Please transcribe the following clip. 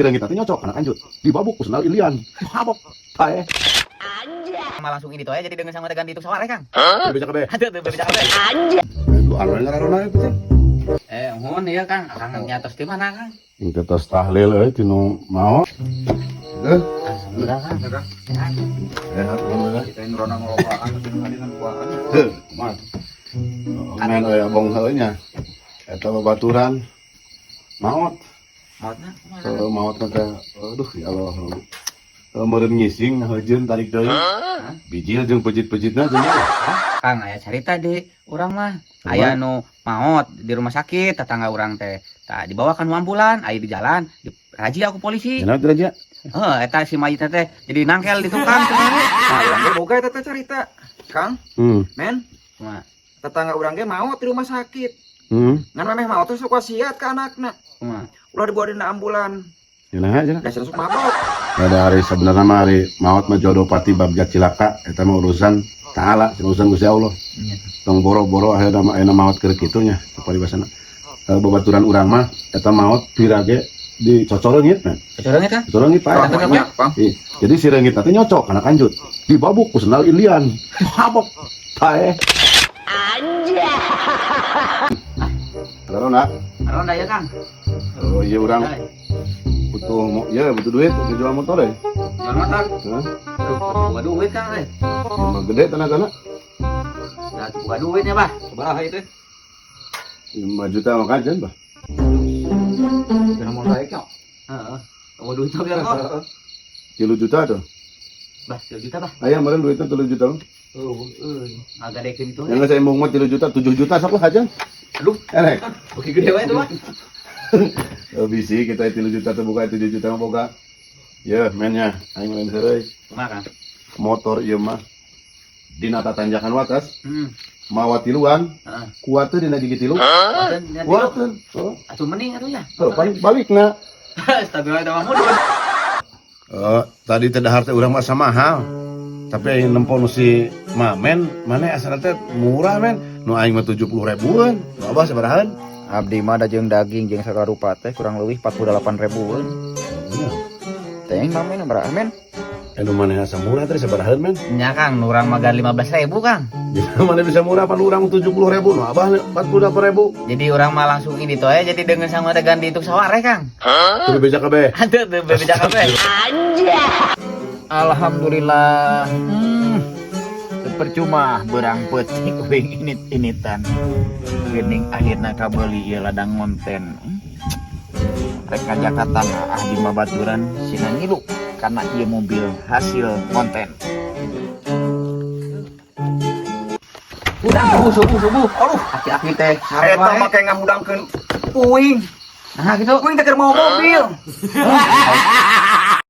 Reungit teh nyocok anak anjut. Dibabuk ku sendal Indian. Mabok. Paeh. Mah langsung ini tuh ya, jadi dengan sama ganti itu sawar ya, Kang. Bebeja kabeh. Aduh, tuh bebeja kabeh. Aduh, alon ngararona itu teh. Eh, mohon ya, Kang. Kang nyatos di mana, Kang? Engke tos tahlil euy tinu maot. Heuh, Alhamdulillah, Kang. sehat alhamdulillah. Kita ini rona ngerokok dengan kuaan. Heuh, kumaha? Men euy abong heueuh nya. Eta babaturan maot. Maotna kumaha? Heuh, maotna teh aduh ya Allah. Heuh, meureun ngising heujeun tarik deui. Bijil jeung pejit-pejitna cenah. Kang, aya carita di urang mah. Aya nu maot di rumah sakit tetangga urang teh. Tah dibawa kan ambulan, aya di jalan, dirazia ku polisi. Cenah teh aja. Heuh, eta si mayitna teh jadi nangkel di tukang cenah. Nah, urang ge boga eta teh carita. Kang, men, Kumaha? Tetangga urang ge maot di rumah sakit. Ngan memeh maot teh sok wasiat ka anakna. Kumaha? Ulah dibawa dina ambulan. Cenah cenah. Dasar sok mabok. Ada hari sebenarnya mah hari maot mah jodoh pati bagja cilaka, eta mah urusan taala, urusan Gusti Allah. Tong boro-boro ayeuna mah ayeuna maot keur kitu nya paribasana. Babaturan urang mah eta maot pira ge dicocoreungit men. Cocoreungit, Kang? Cocoreungit, Pak. Banyak, Bang. Ih, jadi si reungit teh nyocok kana kanjut. Dibabuk ku sendal Indian. Mabok. Paeh. Halo, nak. Ronda ya, Kang. Oh iya, urang butuh ya butuh duit untuk jual motor ya. Jual motor. Hah? Aduh, buka duit, Kang, eh. Emang gede tenagana. Nah, buka duitnya, Bah. Sabaraha itu? 5 juta mah kajen, Bah. Kena mau naik ya. Heeh. Kamu duit tuh biar kok. 3 juta tuh. Bah, 3 juta, Bah. Aya meureun duitnya 3 juta. Oh, euy. Agak dekeun itu. Yang saya mau 3 juta, 7 juta sok lah aja. Aduh, Erek. oke gede wae itu, Bah. Bisi kita 3 juta tuh buka 7 juta mah boga. Ya, mainnya aing lain heureuy. Kumaha, Kang? Motor ieu mah dina tatanjakan watas, mawa tiluan, kuateun dina gigi tilu. Kuateun dina tilu. Kuateun. Oh, Atuh mending atuh ya. oh, paling balikna. Astagfirullah, eta mah mudun. Oh, tadi teh dahar teh urang mah asa mahal. Tapi aing nempo nu si Mamen, mana asal teh murah men. Nu aing mah 70 ribuan. Nu abah sabarahan? Abdi mah da jeung daging jeung sagala rupa teh kurang leuwih 48 ribuan. Teh mamen berapa men? Eh, nu mana asa murah teh sabarahan men? Nya, Kang, nu urang mah gar 15.000, Kang. Jadi mana bisa murah pan urang 70 ribu, nu abah 48 ribu. Jadi urang mah langsung ini tuh ya, jadi dengan sama ganti itu sawar ya, Kang. Tuh bebeja kabeh. Aduh, tuh bebeja kabeh. Alhamdulillah. Percuma berang peuting uing init-initan. Geuning akhirna kabeuli ieu ladang ngonten. Rek ka Jakarta ah di babaturan sina ngilu karena ieu mobil hasil konten. Udah subuh subuh subuh. Aduh, aki-aki teh. Eta make ngahudangkeun puing. Nah, gitu. Puing teh keur mau mobil.